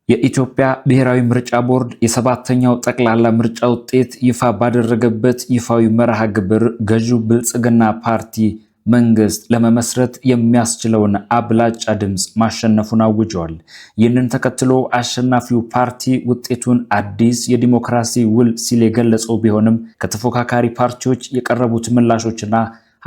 የኢትዮጵያ ብሔራዊ ምርጫ ቦርድ የሰባተኛው ጠቅላላ ምርጫ ውጤት ይፋ ባደረገበት ይፋዊ መርሃ ግብር ገዢው ብልጽግና ፓርቲ መንግስት ለመመስረት የሚያስችለውን አብላጫ ድምፅ ማሸነፉን አውጀዋል። ይህንን ተከትሎ አሸናፊው ፓርቲ ውጤቱን አዲስ የዲሞክራሲ ውል ሲል የገለጸው ቢሆንም ከተፎካካሪ ፓርቲዎች የቀረቡት ምላሾችና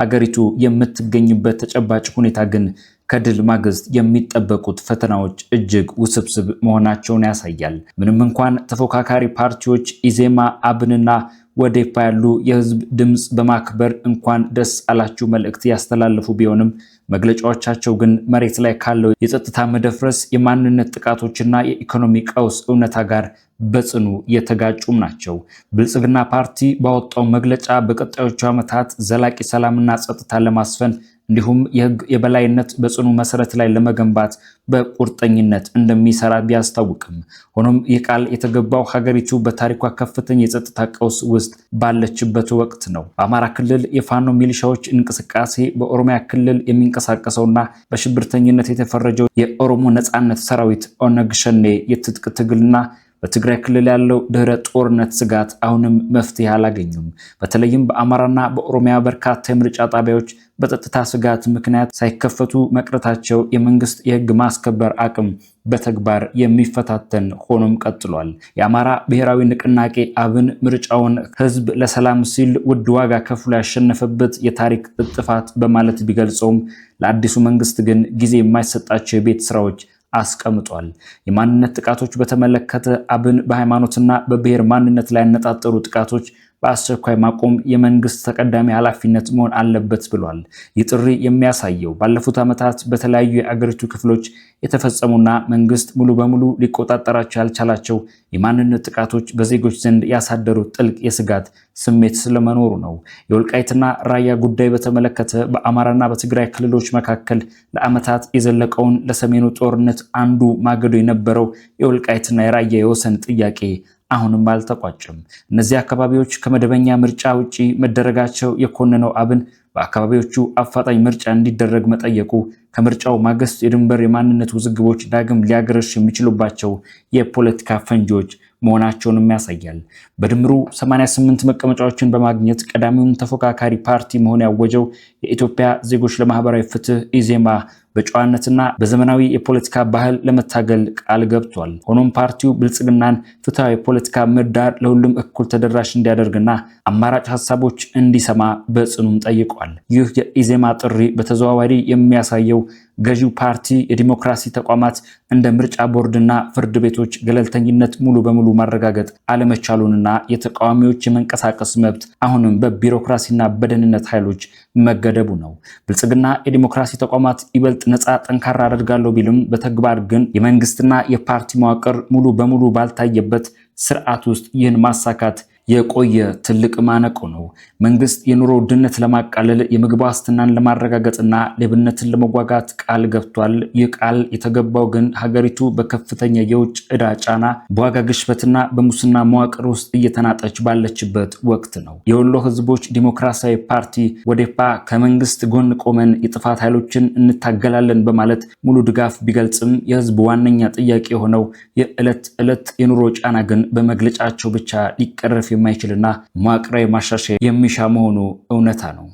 ሀገሪቱ የምትገኝበት ተጨባጭ ሁኔታ ግን ከድል ማግስት የሚጠበቁት ፈተናዎች እጅግ ውስብስብ መሆናቸውን ያሳያል። ምንም እንኳን ተፎካካሪ ፓርቲዎች ኢዜማ፣ አብንና ወዴፓ ያሉ የህዝብ ድምፅ በማክበር እንኳን ደስ አላችሁ መልእክት ያስተላለፉ ቢሆንም መግለጫዎቻቸው ግን መሬት ላይ ካለው የጸጥታ መደፍረስ፣ የማንነት ጥቃቶችና የኢኮኖሚ ቀውስ እውነታ ጋር በጽኑ የተጋጩም ናቸው። ብልጽግና ፓርቲ ባወጣው መግለጫ በቀጣዮቹ ዓመታት ዘላቂ ሰላምና ጸጥታ ለማስፈን እንዲሁም የህግ የበላይነት በጽኑ መሰረት ላይ ለመገንባት በቁርጠኝነት እንደሚሰራ ቢያስታውቅም፣ ሆኖም ይህ ቃል የተገባው ሀገሪቱ በታሪኳ ከፍተኛ የጸጥታ ቀውስ ውስጥ ባለችበት ወቅት ነው። በአማራ ክልል የፋኖ ሚሊሻዎች እንቅስቃሴ፣ በኦሮሚያ ክልል የሚንቀሳቀሰውና በሽብርተኝነት የተፈረጀው የኦሮሞ ነጻነት ሰራዊት ኦነግ ሸኔ የትጥቅ ትግልና በትግራይ ክልል ያለው ድህረ ጦርነት ስጋት አሁንም መፍትሄ አላገኙም። በተለይም በአማራና በኦሮሚያ በርካታ የምርጫ ጣቢያዎች በጸጥታ ስጋት ምክንያት ሳይከፈቱ መቅረታቸው የመንግስት የህግ ማስከበር አቅም በተግባር የሚፈታተን ሆኖም ቀጥሏል። የአማራ ብሔራዊ ንቅናቄ አብን ምርጫውን ህዝብ ለሰላም ሲል ውድ ዋጋ ከፍሎ ያሸነፈበት የታሪክ እጥፋት በማለት ቢገልጸውም ለአዲሱ መንግስት ግን ጊዜ የማይሰጣቸው የቤት ስራዎች አስቀምጧል። የማንነት ጥቃቶች በተመለከተ አብን በሃይማኖትና በብሔር ማንነት ላይ ያነጣጠሩ ጥቃቶች በአስቸኳይ ማቆም የመንግስት ተቀዳሚ ኃላፊነት መሆን አለበት ብሏል። ይህ ጥሪ የሚያሳየው ባለፉት ዓመታት በተለያዩ የአገሪቱ ክፍሎች የተፈጸሙና መንግስት ሙሉ በሙሉ ሊቆጣጠራቸው ያልቻላቸው የማንነት ጥቃቶች በዜጎች ዘንድ ያሳደሩት ጥልቅ የስጋት ስሜት ስለመኖሩ ነው። የወልቃይትና ራያ ጉዳይ በተመለከተ በአማራና በትግራይ ክልሎች መካከል ለዓመታት የዘለቀውን ለሰሜኑ ጦርነት አንዱ ማገዶ የነበረው የወልቃይትና የራያ የወሰን ጥያቄ አሁንም አልተቋጨም። እነዚህ አካባቢዎች ከመደበኛ ምርጫ ውጪ መደረጋቸው የኮነነው አብን በአካባቢዎቹ አፋጣኝ ምርጫ እንዲደረግ መጠየቁ ከምርጫው ማግስት የድንበር የማንነት ውዝግቦች ዳግም ሊያገረሽ የሚችሉባቸው የፖለቲካ ፈንጂዎች መሆናቸውንም ያሳያል። በድምሩ 88 መቀመጫዎችን በማግኘት ቀዳሚውን ተፎካካሪ ፓርቲ መሆን ያወጀው የኢትዮጵያ ዜጎች ለማህበራዊ ፍትህ ኢዜማ በጨዋነትና በዘመናዊ የፖለቲካ ባህል ለመታገል ቃል ገብቷል። ሆኖም ፓርቲው ብልጽግናን ፍትሐዊ የፖለቲካ ምህዳር ለሁሉም እኩል ተደራሽ እንዲያደርግና አማራጭ ሀሳቦች እንዲሰማ በጽኑም ጠይቋል። ይህ የኢዜማ ጥሪ በተዘዋዋሪ የሚያሳየው ገዢው ፓርቲ የዲሞክራሲ ተቋማት እንደ ምርጫ ቦርድና ፍርድ ቤቶች ገለልተኝነት ሙሉ በሙሉ ማረጋገጥ አለመቻሉንና የተቃዋሚዎች የመንቀሳቀስ መብት አሁንም በቢሮክራሲና በደህንነት ኃይሎች መገደቡ ነው። ብልጽግና የዲሞክራሲ ተቋማት ይበልጥ ነፃ፣ ጠንካራ አደርጋለሁ ቢልም በተግባር ግን የመንግስትና የፓርቲ መዋቅር ሙሉ በሙሉ ባልታየበት ስርዓት ውስጥ ይህን ማሳካት የቆየ ትልቅ ማነቆ ነው። መንግስት የኑሮ ውድነት ለማቃለል፣ የምግብ ዋስትናን ለማረጋገጥና ሌብነትን ለመዋጋት ቃል ገብቷል። ይህ ቃል የተገባው ግን ሀገሪቱ በከፍተኛ የውጭ ዕዳ ጫና፣ በዋጋ ግሽበትና በሙስና መዋቅር ውስጥ እየተናጠች ባለችበት ወቅት ነው። የወሎ ህዝቦች ዲሞክራሲያዊ ፓርቲ ወዴፓ ከመንግስት ጎን ቆመን የጥፋት ኃይሎችን እንታገላለን በማለት ሙሉ ድጋፍ ቢገልጽም የህዝብ ዋነኛ ጥያቄ የሆነው የዕለት ዕለት የኑሮ ጫና ግን በመግለጫቸው ብቻ ሊቀረፍ የማይችልና መዋቅራዊ ማሻሻያ የሚሻ መሆኑ እውነታ ነው።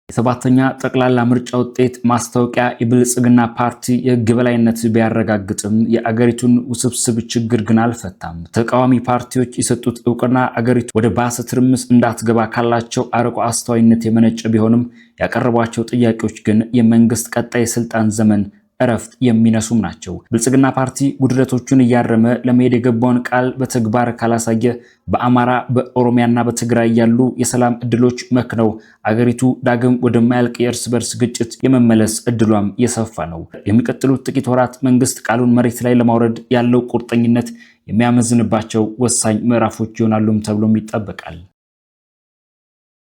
የሰባተኛ ጠቅላላ ምርጫ ውጤት ማስታወቂያ የብልጽግና ፓርቲ የህግ የበላይነት ቢያረጋግጥም የአገሪቱን ውስብስብ ችግር ግን አልፈታም። ተቃዋሚ ፓርቲዎች የሰጡት እውቅና አገሪቱ ወደ ባሰ ትርምስ እንዳትገባ ካላቸው አርቆ አስተዋይነት የመነጨ ቢሆንም ያቀረቧቸው ጥያቄዎች ግን የመንግስት ቀጣይ የስልጣን ዘመን እረፍት የሚነሱም ናቸው። ብልጽግና ፓርቲ ጉድለቶቹን እያረመ ለመሄድ የገባውን ቃል በተግባር ካላሳየ በአማራ፣ በኦሮሚያና በትግራይ ያሉ የሰላም እድሎች መክነው አገሪቱ ዳግም ወደማያልቅ የእርስ በርስ ግጭት የመመለስ እድሏም የሰፋ ነው። የሚቀጥሉት ጥቂት ወራት መንግስት ቃሉን መሬት ላይ ለማውረድ ያለው ቁርጠኝነት የሚያመዝንባቸው ወሳኝ ምዕራፎች ይሆናሉም ተብሎም ይጠበቃል።